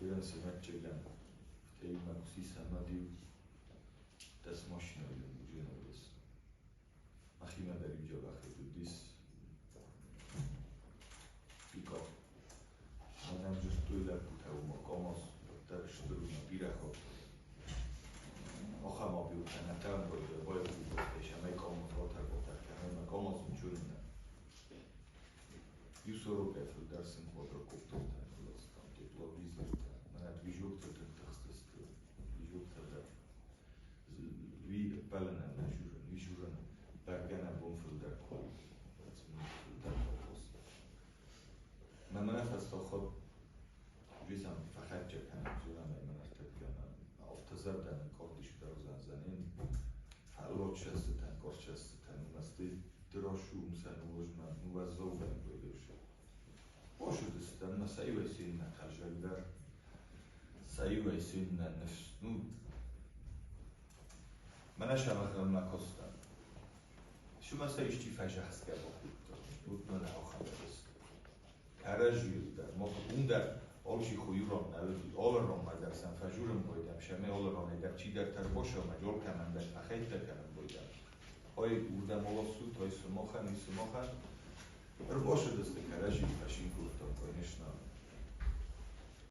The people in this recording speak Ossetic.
Пиренсе metcségen Teimakusisa das maschina ujenodes. Махина дариджалахи дис iko. Manam justuila putau komos tarshtruna pirajo. Oja mo biutana tambo de boy de shamay komos rotar botar kama komos mchurina. Yusoro pefl darsin quadro kupto tan los tam teplo vizir manat vijukta taxtas vijukta da vi palana na shuran vi shuran bargana bonfl dar ko dar kopos. Manafas خود visam fakhatja kan zurana manartatgana oftazardan kordish darozanzanin fallochas tan korchas tan umasti droshu umsan ujma nuvazovan goydosha. Oshu destan masayva sinna khajaldar sayva sinna nafs nu manasha makhna kosta. Shuma sayishti fajahska bokhutto. Utna okhades. Karajil da mokh unda olshi khuyuron navidi olron madarsan fajurum boydam shame olron edar chidar tar bosho majol kaman dar fakhayta kaman boydam. Oy urda molosu toy sumokhan is sumokhan. Rbosho deste karajil fashin kurto, конечно.